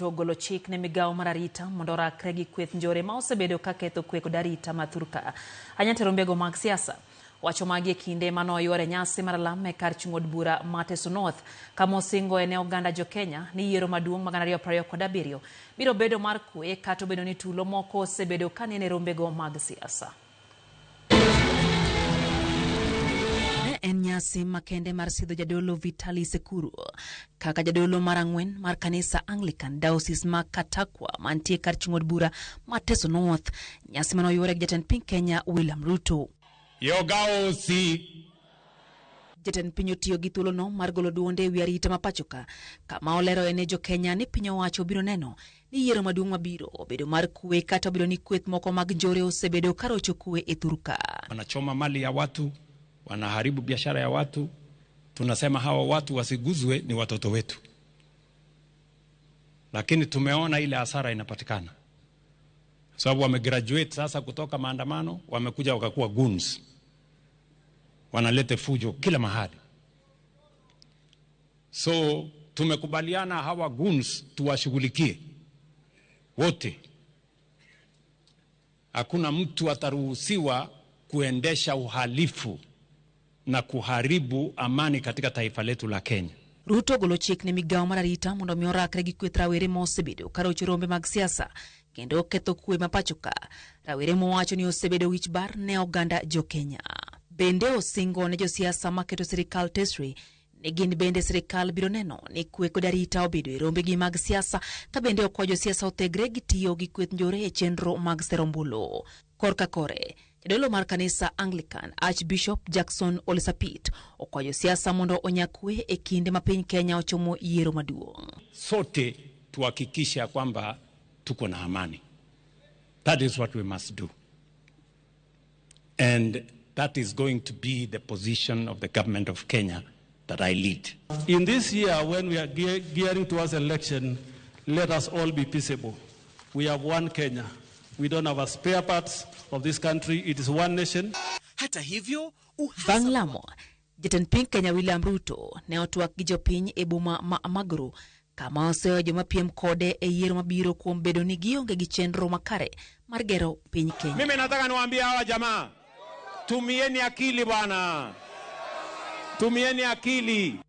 Ruto ogolo chik ne migawo mar arita mondo orakre gi kweth njore ma osebedo ka ketho kwe kod arita ma thurka. Ahinya rombego mag siasa. Wacho magi e kinde mane oyuore nyasi mar alam e kar chung' od bura ma Teso North kama osingoe ne oganda jo Kenya ni yiero maduong' mag 2027 biro bedo mar kwe kata obedo ni tulo moko osebedo ka nene rombego mag siasa. Ne en nyasi makende mar sidho jadolo Vitalis Ekuru kaka jadolo mar ang'wen mar kanisa Anglican Diocese ma Katakwa mantie kar chung' od bura ma Teso North. Nyasi mane oyuore gi jatend piny Kenya William Ruto. Yogaosi. Jatend piny otiyo gi thuolono mar golo duonde ewi arita ma pachoka kama oleroe ne jokenya ni piny owacho biro neno ni yiero maduong' mabiro obedo mar kwe kata obedo ni kweth moko mag njore osebedo ka rocho kwe e thurka. Wanachoma mali ya watu, wanaharibu biashara ya watu. Tunasema hawa watu wasiguzwe, ni watoto wetu, lakini tumeona ile hasara inapatikana sababu wamegraduate sasa kutoka maandamano, wamekuja wakakuwa goons, wanalete fujo kila mahali. So tumekubaliana hawa goons tuwashughulikie wote. Hakuna mtu ataruhusiwa kuendesha uhalifu na kuharibu amani katika taifa letu la Kenya. Ruto ogolo chik ne migawo mar arita mondo mi orakre gi kweth rawere ma osebedo ka rocho rombe mag siasa kendo ketho kwe ma pacho ka. Rawere mowacho ni osebedo wich bar ne oganda jo Kenya. Bende osingo ne josiasa maketo sirikal tesre ni gin bende sirikal biro neno ni kwe kod arita obedo e rombegi mag siasa ka bende okwa josiasa othegre gi tiyo gi kweth njore e chenro mag sero ombulu. Korka kore, jadolo mar kanisa Anglican Archbishop Jackson Ole Sapit okwayo josiasa mondo onya kwe e kinde ma piny Kenya ochomo yiero maduong'. Sote tuhakikishe ya kwamba tuko na amani. That is what we must do. And that is going to be the position of the government of Kenya that I lead. In this year, when we are gearing towards election, let us all be peaceable. We have one Kenya. We don't have a spare parts of this country. It is one nation. Hata hivyo, Bang' lamo, jatend piny Kenya William Ruto ne otwak gi jopiny e boma ma Amagoro kama oseyo joma piem kode e yiero mabiro kuom bedo ni gionge gi chenro makare mar gero piny Kenya. Mimi nataka niwaambie hawa jamaa, tumieni akili bwana, tumieni akili.